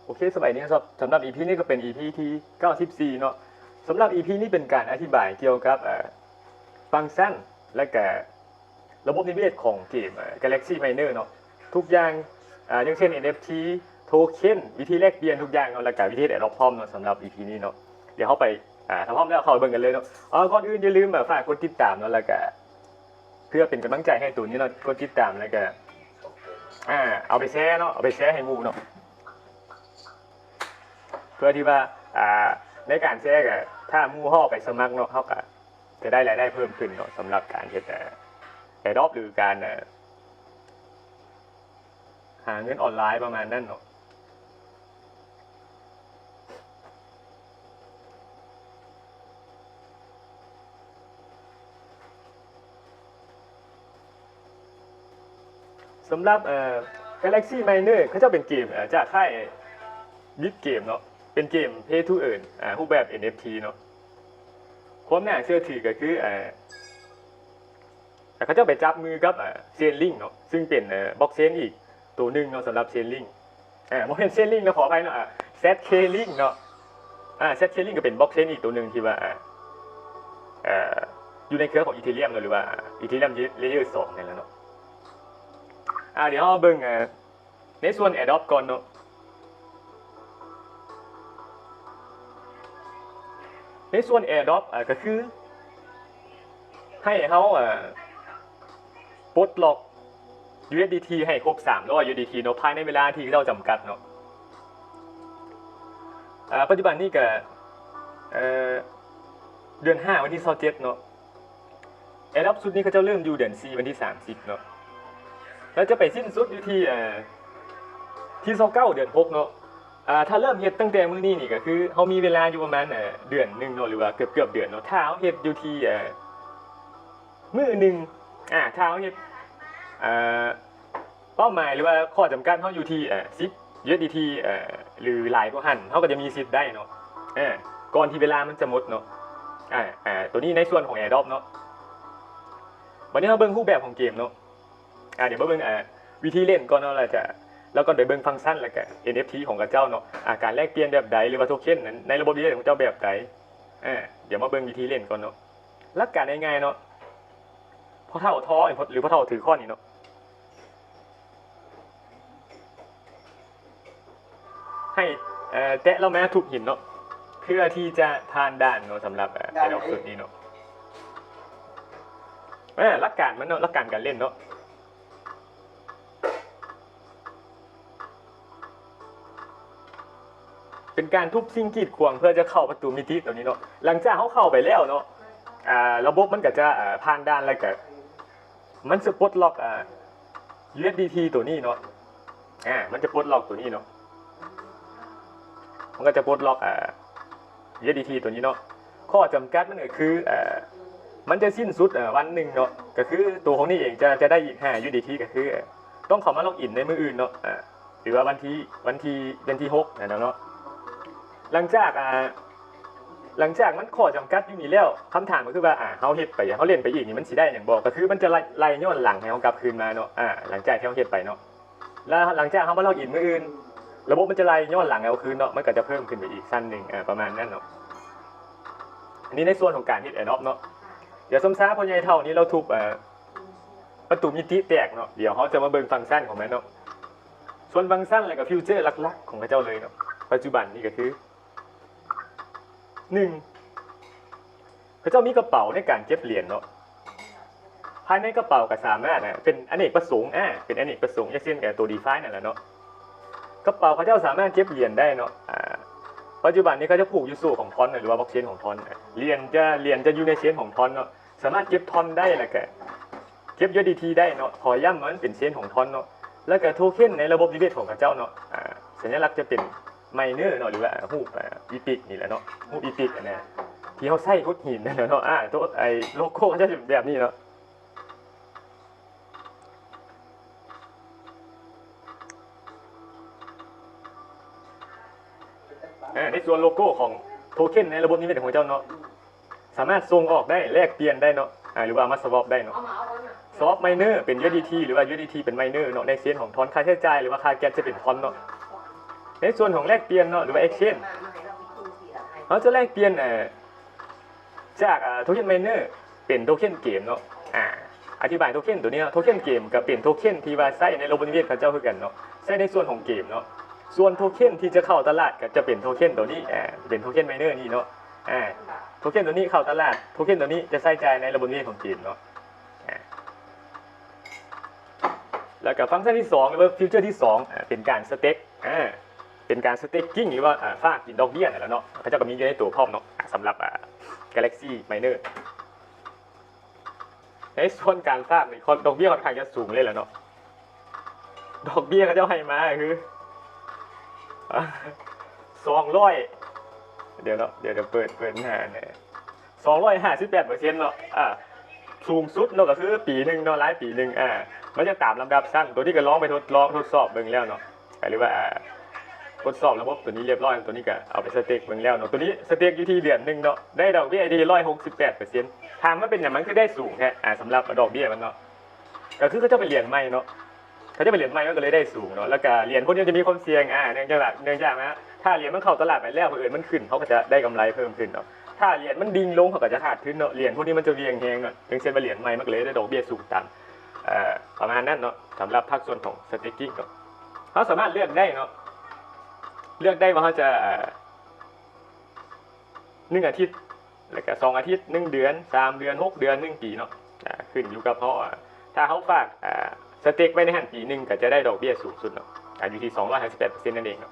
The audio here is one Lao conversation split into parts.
ໂອເຄ ສະບາຍດີເນາະ ສຳລັບອີພີນີ້ກໍເປັນອີພີທີເກົ້າສິບສີ່ເນາະ. ສຳລັບອີພີນີ້ເປັນການອະທິບາຍກ່ຽວກັບ ເອີ ຟັງຊັນ ແລະກະລະບົບນິເວດຂອງເກມ ເອີ Galaxy Miner ເນາະ. ທຸກຢ່າງ ອາ ຢ່າງເຊັ່ນ ເອັນເອັຟທີ ໂທເຄັນ ວິທີແລກປ່ຽນທຸກຢ່າງເນາະ ແລະກະວິທີເຮັດ Airdrop ພ້ອມເນາະ. ສຳລັບອີພີນີ້ເນາະ ດຽວເຮົາໄປ ອາ ຖ້າພ້ອມແລ້ວເຂົ້າໄປເບິ່ງກັນເລີຍເນາະ. ອາ ກ່ອນອື່ນຢ່າລືມ ອາ ຝາກກົດຕິດຕາມເນາະ ແລະກະ ເພື່ອເປັນກຳລັງໃຈໃຫ້ໂຕນີ້ເນາະ ກົດຕິດຕາມ ແລ້ວກະ ອາ ເອົາໄປແຊເນາະ ເອົາໄປແຊໃຫ້ໝູ່ເນາະ. ເພື່ອທີ່ວ່າ ອາ ໃນການແຊກະ ຖ້າໝູ່ເຮົາເອົາໄປສະໝັກເນາະ ເຮົາກະຈະໄດ້ລາຍໄດ້ເພີ່ມຂຶ້ນເນາະ ສຳລັບການເຮັດ ອາ Airdrop ຫຼືການ ອາ ຫາເງິນອອນລາຍປະມານນັ້ນເນາະ. ສຳລັບ ເອີ Galaxy Miner ເຂົາເຈົ້າເປັນເກມ ເອີ ຈາກຄ້າຍ Bit Game ເນາະ ເປັນເກມ Play to Earn ອາ ຮູບແບບ ເອັນເອັຟທີ ເນາະ. ຄວາມໜ້າເຊື່ອຖືກໍຄື ເອີ ແລ້ວເຂົາເຈົ້າໄປຈັບມືກັບ ອາ Chainlink ເນາະ ຊຶ່ງເປັນ ອາ ບລັອກເຊນອີກໂຕໜຶ່ງເນາະ ສຳລັບ Chainlink ອາ ບໍ່ແມ່ນ Chainlink ເນາະ ຂໍອະໄພເນາະ ອາ ແຊັດເຄລິ້ງເນາະ. ອາ ແຊັດເຄລິ້ງກໍເປັນບລັອກເຊນອີກໂຕໜຶ່ງທີ່ວ່າ ອາ ເອີ ຢູ່ໃນເຄືອຂອງ Ethereum ເນາະ ຫຼືວ່າ Ethereum Layer ສອງ ນັ້ນແຫຼະເນາະ. ອາ ດຽວເຮົາເບິ່ງ ອາ ໃນສ່ວນ Airdrop ກ່ອນເນາະ. ໃນສ່ວນ Airdrop ອາ ກໍຄືໃຫ້ເຮົາ ອາ ປົດລັອກ USDT ໃຫ້ຄົບສາມຮ້ອຍ USDT ເນາະ ພາຍໃນເວລາທີ່ເຂົາເຈົ້າຈຳກັດເນາະ. ອາ ປັດຈຸບັນນີ້ກໍ ເອີ ເດືອນຫ້າ ວັນທີຊາວເຈັດເນາະ. Airdrop ຊຸດນີ້ເຂົາເຈົ້າເລີ່ມຢູ່ເດືອນສີ່ ວັນທີສາມສິບເນາະ ແລ້ວຈະໄປສິ້ນສຸດຢູ່ທີ່ ເອີ ທີຊາວເກົ້າ ເດືອນຫົກເນາະ. ອາ ຖ້າເລີ່ມເຮັດຕັ້ງແຕ່ມື້ນີ້ນີ້ ກໍຄືເຮົາມີເວລາຢູ່ປະມານ ເອີ ເດືອນໜຶ່ງເນາະ ຫຼືວ່າເກືອບໆເດືອນເນາະ. ຖ້າເຮົາເຮັດຢູ່ທີ່ ເອີ ມື້ໜຶ່ງ ອາ ຖ້າເຮົາເຮັດ ເອີ ເປົ້າໝາຍ ຫຼືວ່າຂໍ້ຈຳກັດເຮົາຢູ່ທີ່ ເອີ ສິບ USDT ເອີ ຫຼືຫຼາຍກວ່າຫັ້ນ ເຮົາກໍຈະມີສິດໄດ້ເນາະ ເອີ ກ່ອນທີ່ເວລາມັນຈະໝົດເນາະ ອາ ອາ ໂຕນີ້ໃນສ່ວນຂອງ Airdrop ເນາະ. ບັດນີ້ເຮົາເບິ່ງຮູບແບບຂອງເກມເນາະ ອາ ດຽວມາເບິ່ງ ອາ ວິທີຫຼິ້ນກ່ອນເນາະ ແລ້ວກະ ແລ້ວກໍໄປເບິ່ງຟັງຊັນ ແລ້ວກະ ເອັນເອັຟທີ ຂອງເຂົາເຈົ້າເນາະ ອາ ການແລກປ່ຽນແບບໃດ ຫຼືວ່າໂທເຄັນໃນລະບົບນິເວດຂອງເຈົ້າແບບໃດ. ອາ ດຽວມາເບິ່ງວິທີຫຼິ້ນກ່ອນເນາະ. ຫຼັກການງ່າຍໆເນາະ ພໍ່ເຖົ້າທໍ ຫຼືພໍ່ເຖົ້າຖືຄ້ອນນີ້ເນາະ ໃຫ້ ເອີ ແຕະລາວມາທຸບຫີນເນາະ ເພື່ອທີ່ຈະຜ່ານດ່ານເນາະ ສຳລັບ ເອີ ແອດອບຊຸດນີ້ເນາະ. ເອີ ຫຼັກການມັນເນາະ ຫຼັກການການຫຼິ້ນເນາະ ເປັນການທຸບສິ່ງກີດຂວາງເພື່ອຈະເຂົ້າປະຕູມິຕິໂຕນີ້ເນາະ. ຫຼັງຈາກເຮົາເຂົ້າໄປແລ້ວເນາະ ອາ ລະບົບມັນກໍຈະ ອາ ຜ່ານດ່ານ ແລ້ວກໍມັນຈະປົດລັອກ ອາ ຢູເອັສດີທີໂຕນີ້ເນາະ ອາ ມັນຈະປົດລັອກໂຕນີ້ເນາະ ມັນກໍຈະປົດລັອກ ອາ ຢູເອັສດີທີໂຕນີ້ເນາະ. ຂໍ້ຈຳກັດມັນກໍຄື ອາ ມັນຈະສິ້ນສຸດ ອາ ວັນໜຶ່ງເນາະ ກໍຄືໂຕຂອງນີ້ເອງຈະ ຈະໄດ້ອີກຫ້າຢູເອັສດີທີ ກໍຄື ອາ ຕ້ອງເຂົ້າມາລັອກອິນໃນມື້ອື່ນເນາະ ອາ ຫຼືວ່າວັນທີ ວັນທີ ວັນທີຫົກນັ້ນນະເນາະ. ຫຼັງຈາກ ອາ ຫຼັງຈາກມັນຂໍ້ຈຳກັດຢູ່ນີ້ແລ້ວ ຄຳຖາມກໍຄືວ່າ ອາ ເຮົາເຮັດໄປ ເຮົາຫຼິ້ນໄປອີກນີ້ ມັນຊິໄດ້ຫຍັງບໍ່? ກໍຄືມັນຈະໄລ່ ໄລ່ຍ້ອນຫຼັງໃຫ້ເຮົາກັບຄືນມາເນາະ ອາ ຫຼັງຈາກທີ່ເຮົາເຮັດໄປເນາະ ແລ້ວຫຼັງຈາກເຮົາມາລັອກອິນມື້ອື່ນ ລະບົບມັນຈະໄລ່ຍ້ອນຫຼັງໃຫ້ເຮົາຄືນເນາະ ມັນກໍຈະເພີ່ມຂຶ້ນໄປອີກຊັ້ນໜຶ່ງ ອາ ປະມານນັ້ນເນາະ. ອັນນີ້ໃນສ່ວນຂອງການເຮັດແອດອບເນາະ. ດຽວສົມຊາພໍ່ໃຫຍ່ເຖົ້ານີ້ລາວທຸບ ອາ ປະຕູມິຕິແຕກເນາະ ດຽວເຮົາຈະມາເບິ່ງຟັງຊັນຂອງມັນເນາະ. ສ່ວນຟັງຊັນ ແລະ ກໍຟີເຈີຫຼັກໆຂອງເຂົາເຈົ້າເລີຍເນາະ ປັດຈຸບັນນີ້ກໍຄື ໜຶ່ງ ເຂົາເຈົ້າມີກະເປົາໃນການເກັບຫຼຽນເນາະ. ພາຍໃນກະເປົາກໍສາມາດ ອາ ເປັນອະເນກປະສົງ ອາ ເປັນອະເນກປະສົງ ຢ່າງເຊັ່ນ ອາ ໂຕດີຟາຍນັ້ນແຫຼະເນາະ. ກະເປົາເຂົາເຈົ້າສາມາດເກັບຫຼຽນໄດ້ເນາະ ອາ ປັດຈຸບັນນີ້ເຂົາຈະຜູກຢູ່ໂສ້ຂອງທອນ ຫຼືວ່າບລັອກເຊນຂອງທອນ ອາ ຫຼຽນຈະ ຫຼຽນຈະຢູ່ໃນເຊນຂອງທອນເນາະ ສາມາດເກັບທອນໄດ້ ແລ້ວກະເກັບຢູເອັສດີທີໄດ້ເນາະ. ຂໍຢ້ຳວ່າມັນເປັນເຊນຂອງທອນເນາະ ແລ້ວກະໂທເຄັນໃນລະບົບນິເວດຂອງເຂົາເຈົ້າເນາະ ອາ ສັນຍາລັກຈະເປັນໄມເນີເນາະ ຫຼືວ່າ ອາ ຮູບ ອາ ອີປິກນີ້ແຫຼະເນາະ ຮູບອີປິກ ອາ ທີ່ເຮົາໃຊ້ຂຸດຫີນນັ້ນແຫຼະເນາະ ອາ ໂຕ ໄອ້ໂລໂກ້ເຂົາເຈົ້າຈະເປັນແບບນີ້ເນາະ. ເອີ ໃນສ່ວນໂລໂກ້ຂອງໂທເຄັນໃນລະບົບນິເວດຂອງເຈົ້າເນາະ ສາມາດສົ່ງອອກໄດ້ ແລກປ່ຽນໄດ້ເນາະ ອາ ຫຼືວ່າເອົາມາສະວອບໄດ້ເນາະ. ສະວອບໄມເນີເປັນຢູເອັສດີທີ ຫຼືວ່າຢູເອັສດີທີເປັນໄມເນີເນາະ ໃນເຊນຂອງທອນ ຄ່າໃຊ້ຈ່າຍ ຫຼືວ່າຄ່າແກັສຈະເປັນທອນເນາະ. ໃນສ່ວນຂອງແລກປ່ຽນເນາະ ຫຼືວ່າ exchange ເຮົາຈະແລກປ່ຽນ ເອີ ຈາກ ເອີ token miner ເປັນ token ເກມເນາະ. ອາ ອະທິບາຍ token ໂຕນີ້ເນາະ token ເກມກໍເປັນ token ທີ່ວ່າໃຊ້ໃນລະບົບນິເວດເຂົາເຈົ້າຄືກັນເນາະ ໃຊ້ໃນສ່ວນຂອງເກມເນາະ. ສ່ວນ token ທີ່ຈະເຂົ້າຕະຫຼາດກໍຈະເປັນ token ໂຕນີ້ ອາ ເປັນ token miner ນີ້ເນາະ. ອາ token ໂຕນີ້ເຂົ້າຕະຫຼາດ token ໂຕນີ້ຈະໃຊ້ຈ່າຍໃນລະບົບນິເວດຂອງເກມເນາະ. ອາ ແລ້ວກໍຟັງຊັນທີສອງ ຫຼືວ່າ feature ທີສອງ ອາ ເປັນການ stake ອາ ເປັນການ staking ຫຼືວ່າ ອາ ຝາກກິນດອກເບ້ຍນັ້ນແຫຼະເນາະ. ເຂົາເຈົ້າກໍມີຢູ່ໃນໂຕພ້ອມເນາະ ອາ ສຳລັບ ອາ Galaxy Miner. ໃນສ່ວນການຝາກນີ້ ດອກເບ້ຍຂ້ອນຂ້າງຈະສູງເລີຍແຫຼະເນາະ. ດອກເບ້ຍເຂົາເຈົ້າໃຫ້ມາຄື ສອງຮ້ອຍ ດຽວເນາະ ດຽວ ດຽວເປີດ ເປີດຫາແນ່ ສອງຮ້ອຍຫ້າສິບແປດເປີເຊັນເນາະ. ອາ ສູງສຸດເນາະ ກໍຄືປີໜຶ່ງເນາະ ລາຍປີໜຶ່ງ. ອາ ມັນຈະຕາມລຳດັບຊັ້ນ ໂຕນີ້ກໍລອງໄປທົດລອງ ທົດສອບເບິ່ງແລ້ວເນາະ ກໍຫຼືວ່າ ອາ ທົດສອບລະບົບໂຕນີ້ລຽບຮ້ອຍ ໂຕນີ້ກໍເອົາໄປ stake ເບິ່ງແລ້ວເນາະ. ໂຕນີ້ stake ຢູ່ທີ່ເດືອນໜຶ່ງເນາະ ໄດ້ດອກເບ້ຍທີ່ຮ້ອຍຫົກສິບແປດເປີເຊັນ. ຖາມວ່າເປັນຫຍັງມັນຄືໄດ້ສູງແທ້? ອາ ສຳລັບດອກເບ້ຍມັນເນາະ ກໍຄືເຂົາເຈົ້າໄປຫຼຽນໃໝ່ເນາະ ເຂົາເຈົ້າໄປຫຼຽນໃໝ່ ມັນກໍເລີຍໄດ້ສູງເນາະ. ແລ້ວກໍຫຼຽນພວກນີ້ມັນຈະມີຄວາມສ່ຽງ ອາ ເນື່ອງຈາກວ່າ ເນື່ອງຈາກວ່າ ຖ້າຫຼຽນມັນເຂົ້າຕະຫຼາດໄປແລ້ວ ເຜີຍມັນຂຶ້ນ ເຮົາກໍຈະໄດ້ກຳໄລເພີ່ມຂຶ້ນເນາະ. ຖ້າຫຼຽນມັນດິ່ງລົງ ເຮົາກໍຈະຂາດທຶນເນາະ. ຫຼຽນພວກນີ້ມັນຈະຫວ່ຽງແຮງເນາະ ຈັ່ງເຊັ່ນວ່າຫຼຽນໃໝ່ ມັນກໍເລີຍໄດ້ດອກເບ້ຍສູງຕາມ ເອີ ປະມານນັ້ນເນາະ. ສຳລັບພາກສ່ວນຂອງ staking ເນາະ ເຮົາສາມາດເລືອກໄດ້ເນາະ ເລືອກໄດ້ວ່າເຮົາຈະ ເອີ ໜຶ່ງອາທິດ ແລ້ວກະສອງອາທິດ ໜຶ່ງເດືອນ ສາມເດືອນ ຫົກເດືອນ ໜຶ່ງປີເນາະ. ອາ ຂຶ້ນຢູ່ກັບເຮົາ ອາ ຖ້າເຮົາຝາກ ອາ stake ໄວ້ໃນຫັ້ນປີໜຶ່ງ ກໍຈະໄດ້ດອກເບ້ຍສູງສຸດເນາະ ອາ ຢູ່ທີ່ສອງຮ້ອຍຫ້າສິບແປດເປີເຊັນນັ້ນເອງເນາະ.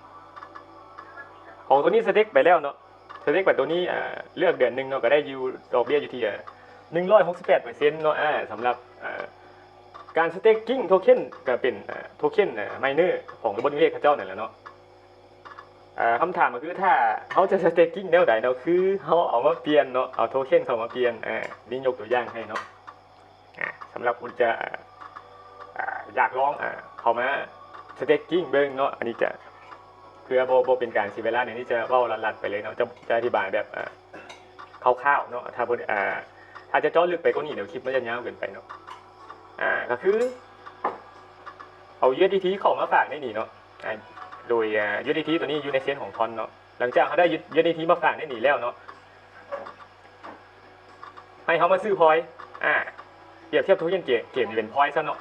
ຂອງໂຕນີ້ stake ໄປແລ້ວເນາະ stake ໄປໂຕນີ້ ອາ ເລືອກເດືອນໜຶ່ງເນາະ ກໍໄດ້ຢູ່ ດອກເບ້ຍຢູ່ທີ່ ອາ ໜຶ່ງຮ້ອຍຫົກສິບແປດເປີເຊັນເນາະ. ອາ ສຳລັບ ອາ ການ staking token ກໍເປັນ ອາ token ອາ miner ຂອງລະບົບນິເວດເຂົາເຈົ້ານັ້ນແຫຼະເນາະ. ອ່າ ຄຳຖາມກໍຄື ຖ້າເຮົາຈະ staking ແນວໃດເນາະ? ຄືເຮົາເອົາມາປ່ຽນເນາະ, ເອົາໂທເຄັນເຂົ້າມາປ່ຽນ. ອ່າ ນີ້ຍົກຕົວຢ່າງໃຫ້ເນາະ. ອ່າ ສຳລັບຜູ້ທີ່ຈະ ອ່າ ຢາກລອງ ອ່າ ເຂົ້າມາ staking ເບິ່ງເນາະ, ອັນນີ້ຈະ ເພື່ອບໍ່ ບໍ່ເປັນການເສຍເວລາ ນີ້ຈະເວົ້າລັດໆໄປເລີຍເນາະ, ຈະ ຈະອະທິບາຍແບບ ອ່າ ຄ່າວໆເນາະ. ຖ້າບໍ່ ອ່າ ຖ້າຈະເຈາະເລິກໄປກວ່ານີ້ ດຽວຄລິບມັນຈະຍາວເກີນໄປເນາະ. ອ່າ ກໍຄືເອົາ USDT ເຂົ້າມາຝາກໃນນີ້ເນາະ. ອ່າ ໂດຍ ອ່າ USDT ຕົວນີ້ຢູ່ໃນເຊນຂອງ Tron ເນາະ. ຫຼັງຈາກເຮົາໄດ້ USDT ມາຝາກໃນນີ້ແລ້ວເນາະ, ໃຫ້ເຮົາມາຊື້ point ອ່າ ປຽບທຽບໂທເຄັນເກມ ເກມນີ້ເປັນ point ຊະເນາະ.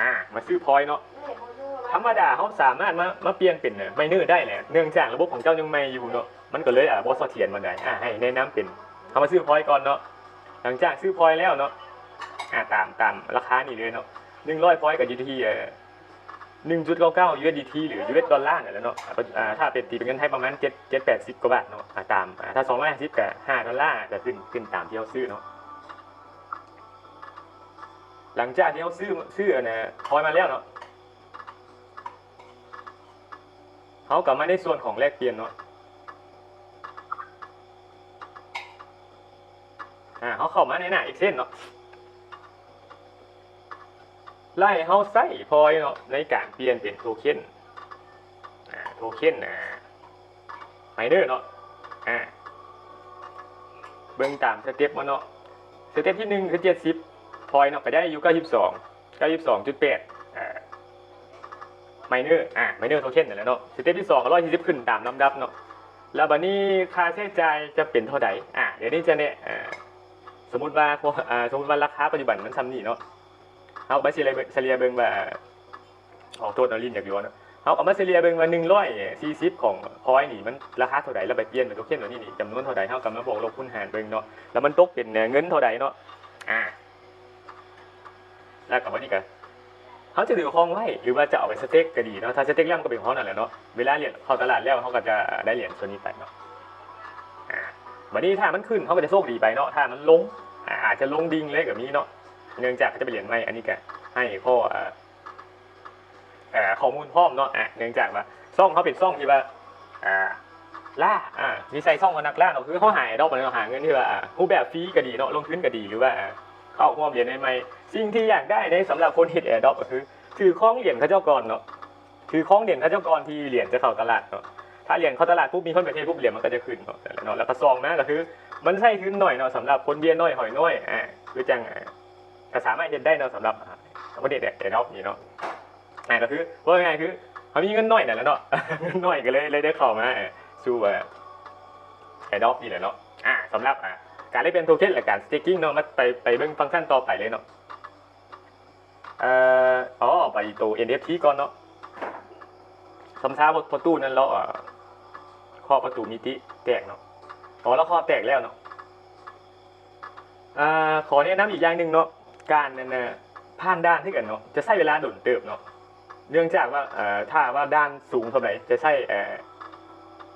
ອ່າ ມາຊື້ point ເນາະ. ທຳມະດາເຮົາສາມາດມາ ມາປ່ຽນເປັນ miner ໄດ້ແຫຼະ, ເນື່ອງຈາກລະບົບຂອງເຈົ້າຍັງໃໝ່ຢູ່ເນາະ, ມັນກໍເລີຍ ອ່າ ບໍ່ສະຖຽນປານໃດ. ອ່າ ໃຫ້ແນະນຳເປັນ ເຮົາມາຊື້ point ກ່ອນເນາະ. ຫຼັງຈາກຊື້ point ແລ້ວເນາະ, ອ່າ ຕາມ ຕາມລາຄານີ້ເລີຍເນາະ, ໜຶ່ງຮ້ອຍ point ກໍຢູ່ທີ່ ເອີ ໜຶ່ງຈຸດເກົ້າເກົ້າ USDT ຫຼື US ດອນລານັ້ນແຫຼະເນາະ. ອ່າ ຖ້າເປັນ ຕີເປັນເງິນໄທປະມານ ເຈັດ ເຈັດແປດສິບກວ່າບາດເນາະ. ອ່າ ຕາມ ອ່າ ຖ້າ ສອງຮ້ອຍຫ້າສິບ ກໍ ຫ້າດອນລາ, ກໍຂຶ້ນ ຂຶ້ນຕາມທີ່ເຮົາຊື້ເນາະ. ຫຼັງຈາກທີ່ເຮົາຊື້ ຊື້ອັນນ່າ point ມາແລ້ວເນາະ, ເຮົາກໍມາໃນສ່ວນຂອງແລກປ່ຽນເນາະ. ອ່າ ເຮົາເຂົ້າມາໃນໜ້າ Exchange ເນາະ, ແລ້ວໃຫ້ເຮົາໃຊ້ point ເນາະ ໃນການປ່ຽນເປັນໂທເຄັນ ອ່າ ໂທເຄັນ ອ່າ miner ເນາະ. ອ່າ ເບິ່ງຕາມ step ມັນເນາະ. Step ທີໜຶ່ງ ຄື ເຈັດສິບ point ເນາະ, ກໍໄດ້ຢູ່ ເກົ້າສິບສອງ ເກົ້າສິບສອງຈຸດແປດ ອ່າ miner ອ່າ miner token ນັ້ນແຫຼະເນາະ. Step ທີສອງ ກໍ ຮ້ອຍສີ່ສິບ ຂຶ້ນຕາມລຳດັບເນາະ. ແລ້ວບັດນີ້ຄ່າໃຊ້ຈ່າຍຈະເປັນເທົ່າໃດ? ອ່າ ດຽວນີ້ຈະແນະ ອ່າ ສົມມຸດວ່າ ພວກ ອ່າ ສົມມຸດວ່າລາຄາປັດຈຸບັນມັນສ່ຳນີ້ເນາະ, ເຮົາໄປສະເລ່ຍເບິ່ງ ສະເລ່ຍເບິ່ງວ່າ ຂໍໂທດເນາະ ຫຼິ້ນຢາກຢູ່ເນາະ. ເຮົາກໍມາສະເລ່ຍເບິ່ງວ່າ ໜຶ່ງຮ້ອຍສີ່ສິບຂອງ point ນີ້ ມັນລາຄາເທົ່າໃດ, ແລ້ວໄປປ່ຽນເປັນໂທເຄັນຕົວນີ້ນີ້ ຈຳນວນເທົ່າໃດ, ເຮົາກໍມາບວກລົບຄູນຫານເບິ່ງເນາະ, ແລ້ວມັນຕົກເປັນເງິນເທົ່າໃດເນາະ. ອ່າ ແລ້ວກໍບັດນີ້ກໍ ເຮົາຈະຖືຄອງໄວ້ ຫຼືວ່າຈະເອົາໄປ stake ກໍດີເນາະ. ຖ້າ stake ແລ້ວມັນກໍເປັນຂອງເຮົານັ້ນແຫຼະເນາະ, ເວລາຫຼຽນເຂົ້າຕະຫຼາດແລ້ວ ເຮົາກໍຈະໄດ້ຫຼຽນສ່ວນນີ້ໄປເນາະ. ອ່າ ບັດນີ້ຖ້າມັນຂຶ້ນ ເຮົາກໍຈະໂຊກດີໄປເນາະ, ຖ້າມັນລົງ ອ່າ ອາດຈະລົງດິ່ງເລີຍກໍມີເນາະ, ເນື່ອງຈາກເຂົາຈະໄປຫຼຽນໃໝ່. ອັນນີ້ກໍໃຫ້ຂໍ້ ເອີ ຂໍ້ມູນພ້ອມເນາະ. ອ່າ ເນື່ອງຈາກວ່າຊ່ອງເຮົາເປັນຊ່ອງທີ່ວ່າ ອ່າ ລ່າ ອ່າ ນິໄສຊ່ອງຂອງນັກລ່າເນາະ, ຄືເຮົາຫາ airdrop ເນາະ, ຫາເງິນທີ່ວ່າ ອ່າ ຮູບແບບຟຣີກໍດີເນາະ, ລົງທຶນກໍດີ ຫຼືວ່າ ອ່າ ເຂົ້າຮ່ວມຫຼຽນໃໝ່ໆ. ສິ່ງທີ່ຢາກໄດ້ໃນສຳລັບຄົນເຮັດ airdrop ກໍຄືຖືຄອງຫຼຽນເຂົາເຈົ້າກ່ອນເນາະ, ຖືຄອງຫຼຽນເຂົາເຈົ້າກ່ອນທີ່ຫຼຽນຈະເຂົ້າຕະຫຼາດເນາະ. ຖ້າຫຼຽນເຂົ້າຕະຫຼາດປຸບ ມີຄົນໄປເທຣດປຸບ ຫຼຽນມັນກໍຈະຂຶ້ນເນາະ. ແລ້ວເນາະ ແລ້ວກໍສອງມາກໍຄືມັນໃຊ້ທຶນໜ້ອຍເນາະ, ສຳລັບຄົນເບ້ຍໜ້ອຍຫອຍນ້ອຍ ອ່າ ຄືຈັ່ງ ອ່າ ກໍສາມາດເຮັດໄດ້ເນາະ ສຳລັບ ອ່າ ປະເທດ Adopt ນີ້ເນາະ. ອ່າ ກໍຄື ເວົ້າງ່າຍໆ ຄືເຮົາມີເງິນໜ້ອຍນັ້ນແຫຼະເນາະ ເງິນໜ້ອຍກໍເລີຍ ເລີຍໄດ້ເຂົ້າມາ ເອີ ສູ່ ເອີ Adopt ນີ້ແຫຼະເນາະ. ອ່າ ສຳລັບ ອ່າ ການແລກປ່ຽນໂທເຄັນ ແລະ ການ staking ເນາະ ມາໄປ ໄປເບິ່ງຟັງຊັນຕໍ່ໄປເລີຍເນາະ. ເອີ ເອົາ ໄປໂຕ ເອັນເອັຟທີ ກ່ອນເນາະ. ສຳຊາ ພໍ່ຕູ້ນັ້ນລາວ ເອີ ເຄາະປະຕູມິຕິແຕກເນາະ. ອໍ ລາວເຄາະແຕກແລ້ວເນາະ. ອ່າ ຂໍແນະນຳອີກຢ່າງໜຶ່ງເນາະ ການ ອັນນ່າ ຜ່ານດ່ານຄືກັນເນາະ ຈະໃຊ້ເວລາດົນເຕີບເນາະ. ເນື່ອງຈາກວ່າ ເອີ ຖ້າວ່າດ່ານສູງເທົ່າໃດ ຈະໃຊ້ ເອີ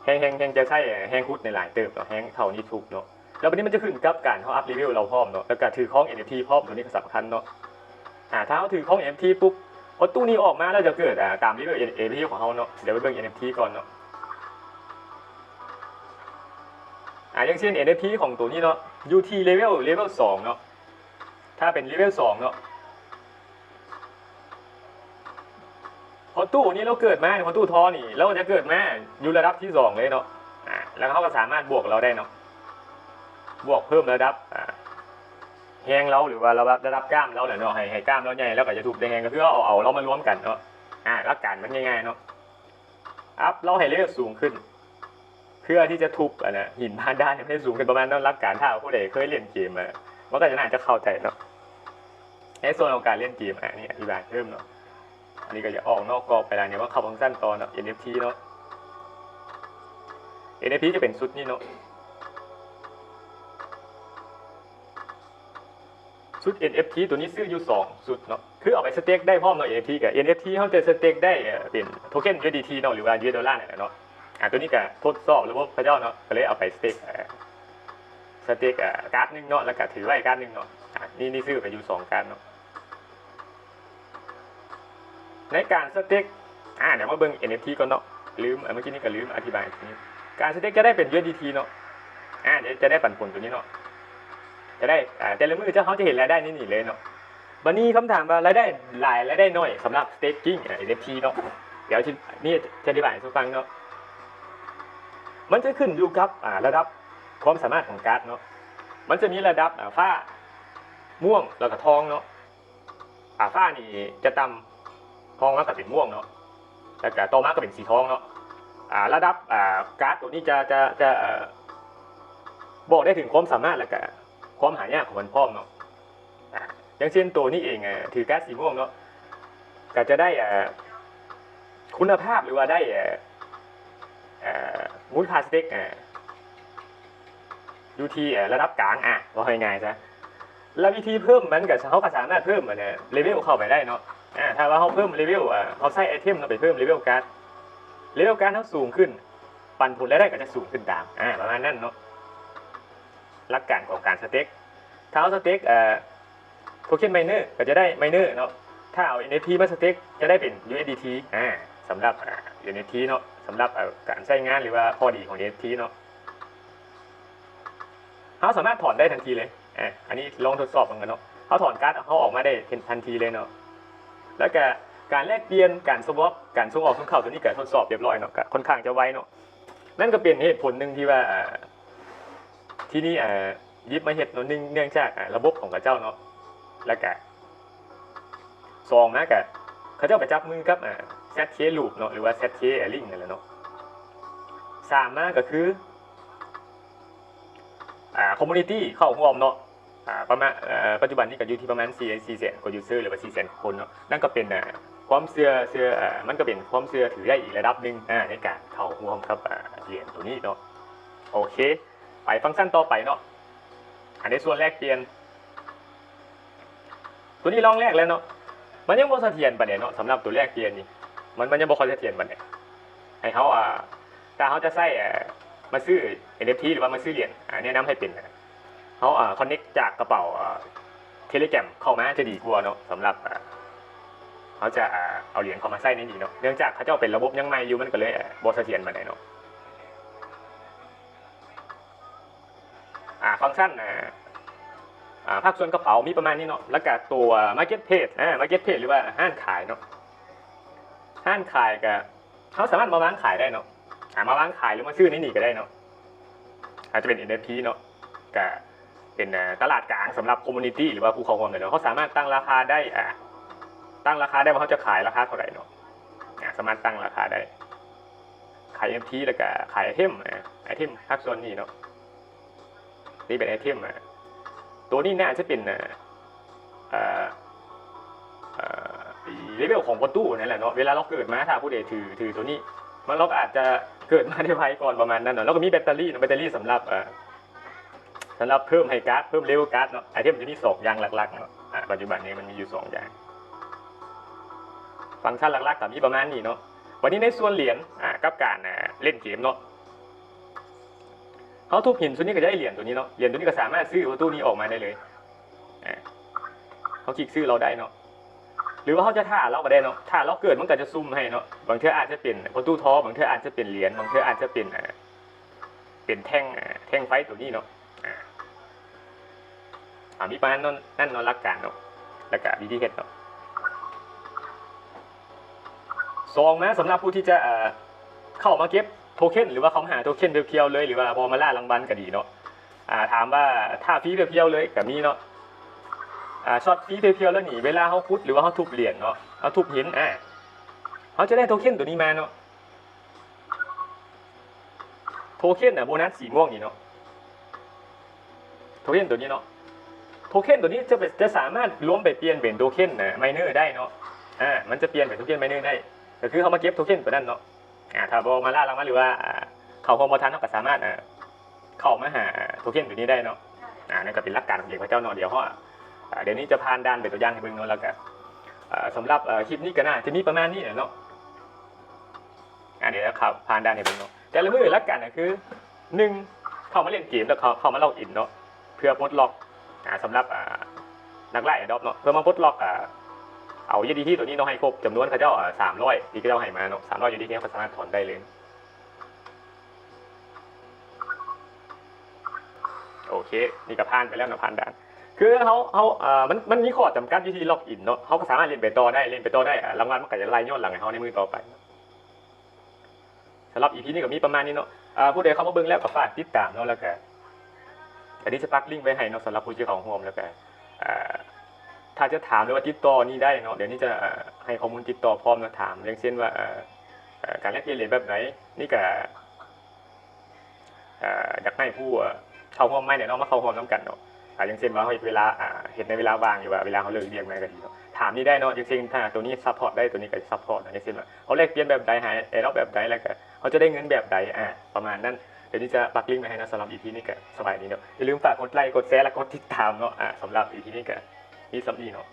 ແຮງ ແຮງ ແຮງ ຈະໃຊ້ ເອີ ແຮງຂຸດຫຼາຍເຕີບເນາະ ແຮງເທົ່ານີ້ທຸບເນາະ. ແລ້ວບັດນີ້ມັນຈະຂຶ້ນກັບການເຮົາອັບເລເວວເຮົາພ້ອມເນາະ ແລ້ວກະຖືຂອງ ເອັນເອັຟທີ ພ້ອມ ໂຕນີ້ກໍສຳຄັນເນາະ. ອ່າ ຖ້າເຮົາຖືຂອງ ເອັນເອັຟທີ ປຸບ ປະຕູນີ້ອອກມາແລ້ວຈະເກີດ ອ່າ ຕາມເລເວວ ເອັນ ເອັນ ເອັນ ເອັຟທີ ຂອງເຮົາເນາະ. ດຽວໄປເບິ່ງ ເອັນ ເອັຟ ທີ ກ່ອນເນາະ. ອ່າ ຢ່າງເຊັ່ນ ເອັນ ເອັຟ ທີ ຂອງໂຕນີ້ເນາະ ຢູ່ທີ່ເລເວວ ເລເວວ ສອງ ເນາະ. ຖ້າເປັນເລເວວ ສອງ ເນາະ ພໍ່ຕູ້ນີ້ລາວເກີດມາ ພໍ່ຕູ້ທໍນີ້ ລາວກໍຈະເກີດມາຢູ່ລະດັບທີ ສອງ ເລີຍເນາະ. ອ່າ ແລ້ວເຮົາກໍສາມາດບວກລາວໄດ້ເນາະ ບວກເພີ່ມລະດັບ ອ່າ ແຮງລາວ ຫຼືວ່າລະດັບ ລະດັບກ້າມລາວແຫຼະເນາະ ໃຫ້ ໃຫ້ກ້າມລາວໃຫຍ່ ລາວກໍຈະທຸບໄດ້ແຮງ ກໍຄືເຮົາເອົາລາວມາລວມກັນເນາະ. ອ່າ ຫຼັກການມັນງ່າຍໆເນາະ ອັບລາວໃຫ້ເລເວວສູງຂຶ້ນ ເພື່ອທີ່ຈະທຸບ ອັນນ່າ ຫີນຜ່ານດ່ານໃຫ້ມັນສູງຂຶ້ນປະມານນັ້ນ. ຫຼັກການ ຖ້າຜູ້ໃດເຄີຍຫຼິ້ນເກມ ອະ ມັນກໍຈະໜ້າຈະເຂົ້າໃຈເນາະ. ໃນສ່ວນຂອງການຫຼິ້ນເກມ ອະ ອັນນີ້ອະທິບາຍເພີ່ມເນາະ. ອັນນີ້ກໍຈະອອກນອກກອບໄປແລ້ວ ນີ້ວ່າເຂົ້າຟັງຊັນຕໍ່ເນາະ ເອັນ ເອັຟ ທີ ເນາະ. ເອັນ ເອັຟ ທີ ຈະເປັນຊຸດນີ້ເນາະ ຊຸດ ເອັນ ເອັຟ ທີ ໂຕນີ້ຊື້ຢູ່ສອງຊຸດເນາະ ຄືເອົາໄປສະເຕັກໄດ້ພ້ອມເນາະ. ເອັນ ເອັຟ ທີ ກັບ ເອັນ ເອັຟ ທີ ເຮົາຈະສະເຕັກໄດ້ ເອີ ເປັນໂທເຄັນ ຢູເອັສດີທີ ເນາະ ຫຼືວ່າ ຢູເອັສ ໂດລາ ນັ້ນແຫຼະເນາະ. ອ່າ ໂຕນີ້ກໍທົດສອບລະບົບເຂົາເຈົ້າເນາະ ກໍເລີຍເອົາໄປສະເຕັກ ເອີ ສະເຕັກ ເອີ ກາດໜຶ່ງເນາະ ແລ້ວກໍຖືໄວ້ກາດໜຶ່ງເນາະ. ອ່າ ນີ້ ນີ້ຊື້ໄປຢູ່ສອງກາດເນາະ. ໃນການສະເຕັກ ອ່າ ດຽວມາເບິ່ງ ເອັນ ເອັຟ ທີ ກ່ອນເນາະ ລືມ ເມື່ອກີ້ນີ້ກໍລືມອະທິບາຍ. ການສະເຕັກຈະໄດ້ເປັນ ຢູເອັສ ດີ ທີ ເນາະ. ອ່າ ຈະ ຈະໄດ້ປັນຜົນໂຕນີ້ເນາະ ຈະໄດ້ ອ່າ ແຕ່ລະມື້ເຈົ້າ ເຮົາຈະເຫັນລາຍໄດ້ໃນນີ້ເລີຍເນາະ. ບັດນີ້ຄຳຖາມວ່າລາຍໄດ້ຫຼາຍ ລາຍໄດ້ໜ້ອຍ ສຳລັບ staking ເອັນ ເອັຟ ທີ ເນາະ ດຽວຊິມີ ຈະອະທິບາຍສູ່ຟັງເນາະ. ມັນຈະຂຶ້ນຢູ່ກັບ ອ່າ ລະດັບຄວາມສາມາດຂອງກາດເນາະ. ມັນຈະມີລະດັບ ອ່າ ຟ້າ ມ່ວງ ແລ້ວກໍທອງເນາະ. ອ່າ ຟ້ານີ້ຈະຕ່ຳ ຮອງມາກໍເປັນມ່ວງເນາະ ແລ້ວກໍຕໍ່ມາກໍເປັນສີທອງເນາະ. ອ່າ ລະດັບ ອ່າ ກາດໂຕນີ້ຈະ ຈະ ຈະ ເອີ ບອກໄດ້ເຖິງຄວາມສາມາດ ແລ້ວກໍຄວາມຫາຍາກຂອງມັນພ້ອມເນາະ. ອ່າ ຢ່າງເຊັ່ນໂຕນີ້ເອງ ເອີ ຖືກາດສີມ່ວງເນາະ ກໍຈະໄດ້ ເອີ ຄຸນນະພາບ ຫຼືວ່າໄດ້ ເອີ ເອີ ມູນຄ່າສະເຕັກ ເອີ ຢູ່ທີ່ ເອີ ລະດັບກາງ ອ່າ ເວົ້າໃຫ້ງ່າຍຊະ. ແລ້ວວິທີເພີ່ມມັນກໍ ເຮົາກໍສາມາດເພີ່ມ ອັນ ເອີ ເລເວວເຂົ້າໄປໄດ້ເນາະ. ອ່າ ຖ້າວ່າເຮົາເພີ່ມເລເວວ ເອີ ເຮົາໃຊ້ໄອເທັມເນາະ ໄປເພີ່ມເລເວວກາດ ເລເວວກາດເຮົາສູງຂຶ້ນ ປັນຜົນລາຍໄດ້ກໍຈະສູງຂຶ້ນຕາມ ອ່າ ປະມານນັ້ນເນາະ. ຫຼັກການຂອງການສະເຕັກ ຖ້າເຮົາສະເຕັກ ເອີ ໂທເຄັນໄມເນີ ກໍຈະໄດ້ໄມເນີເນາະ. ຖ້າເອົາ ເອັນ ເອັຟ ທີ ມາສະເຕັກ ຈະໄດ້ເປັນ ຢູ ເອສ ດີ ທີ ອ່າ ສຳລັບ ອ່າ ເອັນ ເອັຟ ທີ ເນາະ ສຳລັບ ເອີ ການໃຊ້ງານ ຫຼືວ່າຂໍ້ດີຂອງ ເອັນ ເອັຟ ທີ ເນາະ. ເຮົາສາມາດຖອນໄດ້ທັນທີເລີຍ ອ່າ ອັນນີ້ລອງທົດສອບເບິ່ງກັນເນາະ. ເຮົາຖອນກາດເຮົາອອກມາໄດ້ທັນທີເລີຍເນາະ. ແລ້ວກະການແລກປ່ຽນ ການສະວອບ ການສົ່ງອອກສົ່ງເຂົ້າ ໂຕນີ້ກະທົດສອບຮຽບຮ້ອຍເນາະ ກະຄ່ອນຂ້າງຈະໄວເນາະ. ນັ້ນກໍເປັນເຫດຜົນໜຶ່ງທີ່ວ່າ ອ່າ ທີ່ນີ້ ອ່າ ຢິບມາເຮັດເນາະ ໜຶ່ງ ເນື່ອງຈາກ ອ່າ ລະບົບຂອງເຂົາເຈົ້າເນາະ ແລ້ວກະ ສອງມາກະ ເຂົາເຈົ້າໄປຈັບມືກັບ ອ່າ ແຊັດເຄ ລູບເນາະ ຫຼືວ່າ ແຊັດເຄ ລິ້ງ ນັ້ນແຫຼະເນາະ. ສາມມາກໍຄື ອ່າ ຄອມມູນິຕີ້ເຂົ້າຮ່ວມເນາະ ອ່າ ປະມານ ເອີ ປັດຈຸບັນນີ້ກໍຢູ່ທີ່ປະມານສີ່ ສີ່ແສນກວ່າຢູເຊີ ຫຼືວ່າສີ່ແສນຄົນເນາະ. ນັ້ນກໍເປັນ ອ່າ ຄວາມເຊື່ອ ເຊື່ອ ອ່າ ມັນກໍເປັນຄວາມເຊື່ອຖືໄດ້ອີກລະດັບໜຶ່ງ ອ່າ ໃນການເຂົ້າຮ່ວມກັບ ອ່າ ຫຼຽນໂຕນີ້ເນາະ. ໂອເຄ ໄປຟັງຊັນຕໍ່ໄປເນາະ. ອັນໃນສ່ວນແລກປ່ຽນ ໂຕນີ້ລອງແລກແລ້ວເນາະ ມັນຍັງບໍ່ສະຖຽນປານໃດເນາະ. ສຳລັບໂຕແລກປ່ຽນນີ້ ມັນ ມັນຍັງບໍ່ຄ່ອຍສະຖຽນປານໃດ. ໃຫ້ເຮົາ ອ່າ ຖ້າເຮົາຈະໃຊ້ ເອີ ມາຊື້ ເອັນ ເອັຟ ທີ ຫຼືວ່າມາຊື້ຫຼຽນ ອ່າ ແນະນຳໃຫ້ເປັນ ເຮົາ ອ່າ ຄອນເນັກຈາກກະເປົາ ເອີ Telegram ເຂົ້າມາຈະດີກວ່າເນາະ. ສຳລັບ ອ່າ ເຮົາຈະ ອ່າ ເອົາຫຼຽນເຂົ້າມາໃຊ້ໃນນີ້ເນາະ ເນື່ອງຈາກເຂົາເຈົ້າເປັນລະບົບຍັງໃໝ່ຢູ່ ມັນກໍເລີຍ ອ່າ ບໍ່ສະຖຽນປານໃດເນາະ. ອ່າ ຟັງຊັນ ອ່າ ອ່າ ພາກສ່ວນກະເປົາມີປະມານນີ້ເນາະ. ແລ້ວກະຕົວ Marketplace ອ່າ Marketplace ຫຼືວ່າຮ້ານຂາຍເນາະ ຮ້ານຂາຍກະ ເຮົາສາມາດມາວາງຂາຍໄດ້ເນາະ ອ່າ ມາວາງຂາຍ ຫຼືມາຊື້ໃນນີ້ກໍໄດ້ເນາະ. ອາດຈະເປັນ ເອັນ ເອັຟ ທີ ເນາະ ກະ ເປັນ ເອີ ຕະຫຼາດກາງສຳລັບຄອມມູນິຕີ້ ຫຼືວ່າຜູ້ເຂົ້າຮ່ວມເນາະ. ເຮົາສາມາດຕັ້ງລາຄາໄດ້ ອາ ຕັ້ງລາຄາໄດ້ວ່າເຮົາຈະຂາຍລາຄາເທົ່າໃດເນາະ. ອາ ສາມາດຕັ້ງລາຄາໄດ້ ຂາຍເອັນເອັຟທີ ແລ້ວກະຂາຍໄອເທັມ ອາ ໄອເທັມພາກສ່ວນນີ້ເນາະ. ນີ້ເປັນໄອເທັມ ອາ ໂຕນີ້ໜ້າຈະເປັນ ເອີ ເອີ ເອີ ເລເວວຂອງປະຕູນັ້ນແຫຼະເນາະ. ເວລາລາວເກີດມາ ຖ້າຜູ້ໃດຖື ຖືໂຕນີ້ ມັນ ລາວກໍອາດຈະເກີດມາໄດ້ໄວກ່ອນປະມານນັ້ນເນາະ. ແລ້ວກໍມີແບັດເຕີຣີເນາະ, ແບັດເຕີຣີສຳລັບ ເອີ ສຳລັບເພີ່ມໃຫ້ກາດ ເພີ່ມເລເວວກາດເນາະ. ໄອເທັມຈະມີສອງຢ່າງຫຼັກໆເນາະ. ອາ ປັດຈຸບັນນີ້ມັນມີຢູ່ສອງຢ່າງ. ຟັງຊັນຫຼັກໆກໍມີປະມານນີ້ເນາະ. ບັດນີ້ໃນສ່ວນຫຼຽນ ອາ ກັບການ ອາ ເລ່ນເກມເນາະ, ເຮົາທຸບຫີນໂຕນີ້ກໍຈະໄດ້ຫຼຽນໂຕນີ້ເນາະ. ຫຼຽນໂຕນີ້ກໍສາມາດຊື້ປະຕູນີ້ອອກມາໄດ້ເລີຍ. ອາ ເຮົາຄລິກຊື້ລາວໄດ້ເນາະ ຫຼືວ່າເຮົາຈະຖ້າລາວກໍໄດ້ເນາະ. ຖ້າລາວເກີດມັນກໍຈະຊຸ່ມໃຫ້ເນາະ. ບາງເທື່ອອາດຈະເປັນປະຕູທອງ, ບາງເທື່ອອາດຈະເປັນຫຼຽນ, ບາງເທື່ອອາດຈະເປັນ ອາ ເປັນແທ່ງ ອາ ແທ່ງໄຟໂຕນີ້ເນາະ. ອາ ອາ ມີປະມານນັ້ນເນາະ ຫຼັກການເນາະ ແລ້ວກະວິທີເຮັດເນາະ. ສອງມາສຳລັບຜູ້ທີ່ຈະ ເອີ ເຂົ້າມາເກັບໂທເຄັນ ຫຼືວ່າເຂົ້າມາຫາໂທເຄັນພຽວໆເລີຍ ຫຼືວ່າບໍ່ມາລ່າລາງວັນກໍດີເນາະ. ອາ ຖາມວ່າຖ້າຟຣີພຽວໆເລີຍກໍມີເນາະ. ອາ ຊັອດຟຣີພຽວໆແລ້ວນີ້ ເວລາເຮົາຂຸດ ຫຼືວ່າເຮົາທຸບຫຼຽນເນາະ ເຮົາທຸບຫີນ ອາ ເຮົາຈະໄດ້ໂທເຄັນໂຕນີ້ມາເນາະ. ໂທເຄັນນະ ໂບນັດສີມ່ວງນີ້ເນາະ, ໂທເຄັນໂຕນີ້ເນາະ. ໂທເຄັນໂຕນີ້ຈະໄປ ຈະສາມາດລວມໄປປ່ຽນເປັນໂທເຄັນນະ ໄມເນີໄດ້ເນາະ. ອາ ມັນຈະປ່ຽນເປັນໂທເຄັນໄມເນີໄດ້ ກໍຄືເຮົາມາເກັບໂທເຄັນໂຕນັ້ນເນາະ. ອາ ຖ້າບໍ່ມາລ່າລາງວັນ ຫຼືວ່າ ອາ ເຂົ້າຮ່ວມບໍ່ທັນ ເຮົາກໍສາມາດ ອາ ເຂົ້າມາຫາໂທເຄັນໂຕນີ້ໄດ້ເນາະ. ອາ ນັ້ນກໍເປັນຫຼັກການຂອງເກມເຂົາເຈົ້າເນາະ. ດຽວເຮົາ ອາ ດຽວນີ້ຈະຜ່ານດ່ານເປັນຕົວຢ່າງໃຫ້ເບິ່ງເນາະ ແລ້ວກໍ ອາ ສຳລັບ ອາ ຄລິບນີ້ກໍໜ້າຈະມີປະມານນີ້ແຫຼະເນາະ. ອາ ດຽວເຮົາຜ່ານດ່ານໃຫ້ເບິ່ງເນາະ. ແຕ່ລະມື້ຫຼັກການກໍຄື ໜຶ່ງ ເຂົ້າມາຫຼິ້ນເກມ ແລ້ວເຂົ້າ ເຂົ້າມາລັອກອິນເນາະ ເພື່ອປົດລັອກ ອາ ສຳລັບ ອາ ນັກລ່າແອດຣອບເນາະ ເພື່ອມາປົດລັອກ ອາ ເອົາຢູເອັສດີທີໂຕນີ້ເນາະ ໃຫ້ຄົບຈຳນວນເຂົາເຈົ້າ ອາ ສາມຮ້ອຍ ທີ່ເຂົາເຈົ້າໃຫ້ມາເນາະ. ສາມຮ້ອຍຢູເອັສດີທີ ເຮົາກໍສາມາດຖອນໄດ້ເລີຍ. ໂອເຄ ນີ້ກໍຜ່ານໄປແລ້ວເນາະ ຜ່ານດ່ານ. ຄືເຮົາ ເຮົາ ເອີ ມັນ ມັນມີຂໍ້ຈຳກັດຢູ່ທີ່ລັອກອິນເນາະ. ເຮົາກໍສາມາດຫຼິ້ນໄປຕໍ່ໄດ້ ຫຼິ້ນໄປຕໍ່ໄດ້ ອາ ລາງວັນມັນກໍຈະໄລ່ຍ້ອນຫຼັງໃຫ້ເຮົາໃນມື້ຕໍ່ໄປ. ສຳລັບອີພີນີ້ກໍມີປະມານນີ້ເນາະ. ອາ ຜູ້ໃດເຂົ້າມາເບິ່ງແລ້ວກໍຝາກຕິດຕາມເນາະ ແລ້ວກໍ ອັນນີ້ຈະປັກລິ້ງໄວ້ໃຫ້ເນາະ ສຳລັບຜູ້ທີ່ເຂົ້າຮ່ວມ ແລ້ວກໍ ອາ ຖ້າຈະຖາມ ຫຼືວ່າຕິດຕໍ່ນີ້ໄດ້ເນາະ. ດຽວນີ້ຈະ ອາ ໃຫ້ຂໍ້ມູນຕິດຕໍ່ພ້ອມເນາະ. ຖາມຢ່າງເຊັ່ນວ່າ ເອີ ເອີ ການແລກປ່ຽນຫຼຽນແບບໃດ ນີ້ກໍ ເອີ ຢາກໃຫ້ຜູ້ ເອີ ເຂົ້າຮ່ວມໃໝ່ແຫຼະເນາະ ມາເຂົ້າຮ່ວມນຳກັນເນາະ. ອາ ຢ່າງເຊັ່ນວ່າເຮົາເຮັດເວລາ ອາ ເຮັດໃນເວລາວ່າງ ຫຼືວ່າເວລາເຮົາເລີກວຽກມາກໍດີເນາະ. ຖາມນີ້ໄດ້ເນາະ ຢ່າງເຊັ່ນຖ້າໂຕນີ້ຊັບພອດໄດ້ ໂຕນີ້ກໍຊັບພອດເນາະ. ຢ່າງເຊັ່ນວ່າເຮົາແລກປ່ຽນແບບໃດ ຫາແອດຣອບແບບໃດ ແລ້ວກໍເຮົາຈະໄດ້ເງິນແບບໃດ ອາ ປະມານນັ້ນ. ດຽວນີ້ຈະປັກລິ້ງໄວ້ໃຫ້ເນາະ. ສຳລັບອີພີນີ້ກໍສະບາຍດີເນາະ. ຢ່າລືມຝາກກົດໄລກ໌ ກົດແຊ ແລະ ກົດຕິດຕາມເນາະ. ອາ ສຳລັບອີພີນີ້ກໍມີສ່ຳນີ້ເນາະ.